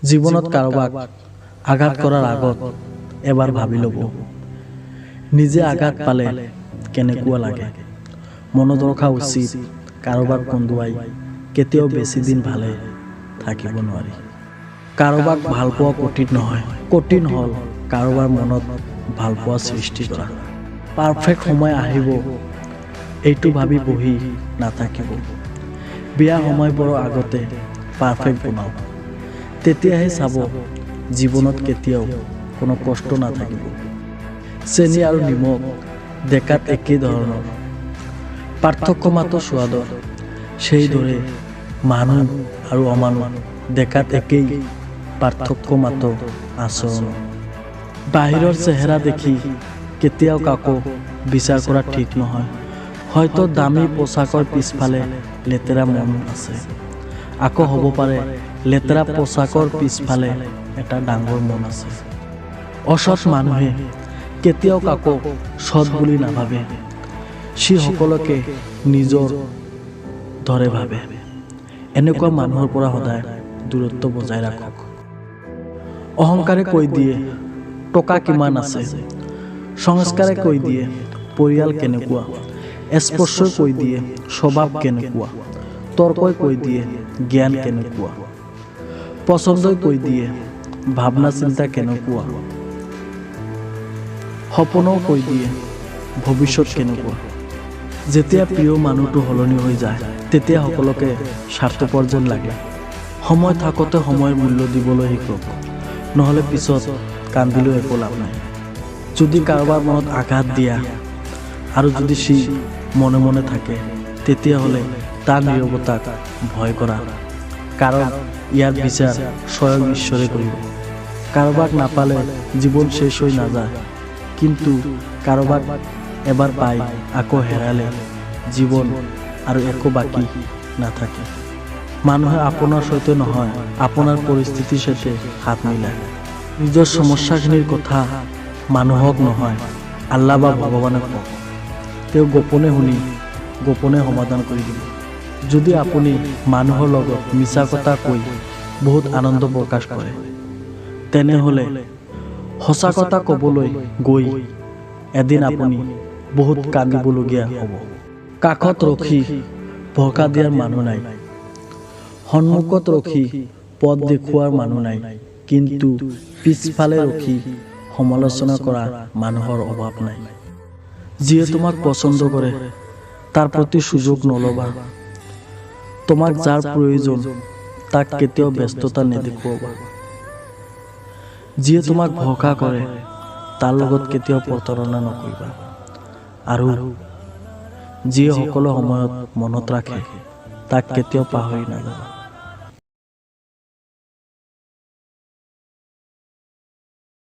জীৱনত কাৰোবাক আঘাত কৰাৰ আগত এবাৰ ভাবি ল'ব, নিজে আঘাত পালে কেনেকুৱা লাগে। মনত ৰখা উচিত, কাৰোবাক কন্দুৱাই কেতিয়াও বেছি দিন ভালে থাকিব নোৱাৰি। কাৰোবাক ভালপোৱা কঠিন নহয়, কঠিন হ'ল কাৰোবাৰ মনত ভালপোৱা সৃষ্টি কৰা। পাৰফেক্ট সময় আহিব এইটো ভাবি বহি নাথাকিব। বিয়া সময়বোৰৰ আগতে পাৰফেক্ট বনাওক, তেতিয়াহে চাব জীৱনত কেতিয়াও কোনো কষ্ট নাথাকিব। চেনি আৰু নিমখ দেখাত একেই ধৰণৰ, পাৰ্থক্য মাত্ৰ সোৱাদৰ। সেইদৰে মানুহ আৰু অমানুহ দেখাত একেই, পাৰ্থক্য মাত্ৰ আচৰণৰ। বাহিৰৰ চেহেৰা দেখি কেতিয়াও কাকো বিচাৰ কৰা ঠিক নহয়। হয়তো দামী পোছাকৰ পিছফালে লেতেৰা মন আছে, আকৌ হ'ব পাৰে লেতেৰা পোছাকৰ পিছফালে এটা ডাঙৰ মন আছে। অসৎ মানুহে কেতিয়াও কাকো সৎ বুলি নাভাবে, সি সকলোকে নিজৰ দৰে ভাবে। এনেকুৱা মানুহৰ পৰা সদায় দূৰত্ব বজাই ৰাখক। অহংকাৰে কৈ দিয়ে টকা কিমান আছে, সংস্কাৰে কৈ দিয়ে পৰিয়াল কেনেকুৱা, স্পৰ্শই কৈ দিয়ে স্বভাৱ কেনেকুৱা, তৰ্কই কৈ দিয়ে জ্ঞান কেনেকুৱা, পচন্দই কৈ দিয়ে ভাৱনা চিন্তা কেনেকুৱা, সপোনও কৈ দিয়ে ভৱিষ্যত কেনেকুৱা। যেতিয়া প্ৰিয় মানুহটো সলনি হৈ যায়, তেতিয়া সকলোকে স্বাৰ্থপৰ যেন লাগে। সময় থাকোঁতে সময়ৰ মূল্য দিবলৈ শিকক, নহ'লে পিছত কান্দিলেও একো লাভ নাই। যদি কাৰোবাৰ মনত আঘাত দিয়া আৰু যদি সি মনে মনে থাকে, তেতিয়াহ'লে তাৰ নীৰৱতাক ভয় কৰা, কাৰণ ইয়াৰ বিচাৰ স্বয়ং ঈশ্বৰে কৰিব। কাৰোবাক নাপালে জীৱন শেষ হৈ নাযায়, কিন্তু কাৰোবাক এবাৰ পাই আকৌ হেৰালে জীৱন আৰু একো বাকী নাথাকে। মানুহে আপোনাৰ সৈতে নহয়, আপোনাৰ পৰিস্থিতিৰ সৈতে হাত মিলায়। নিজৰ সমস্যাখিনিৰ কথা মানুহক নহয়, আল্লাহ বা ভগৱানক কওক, তেওঁ গোপনে শুনি গোপনে সমাধান কৰি দিব। যদি আপুনি মানুহৰ লগত মিছা কথা কৈ বহুত আনন্দ প্ৰকাশ কৰে, তেনেহ'লে সঁচা কথা ক'বলৈ গৈ এদিন আপুনি বহুত কান্দিবলগীয়া হ'ব। কাষত ৰখি ভৰসা দিয়াৰ মানুহ নাই, সন্মুখত ৰখি পথ দেখুওৱাৰ মানুহ নাই, কিন্তু পিছফালে ৰখি সমালোচনা কৰা মানুহৰ অভাৱ নাই। যিয়ে তোমাক পচন্দ কৰে তাৰ প্ৰতি সুযোগ নল'বা। তোমাক যাৰ প্ৰয়োজন তাক কেতিয়াও ব্যস্ততা নেদেখুৱাবা। যিয়ে তোমাক ভৰসা কৰে তাৰ লগত কেতিয়াও প্ৰতাৰণা নকৰিবা, আৰু যিয়ে সকলো সময়ত মনত ৰাখে তাক কেতিয়াও পাহৰি নাযাবা।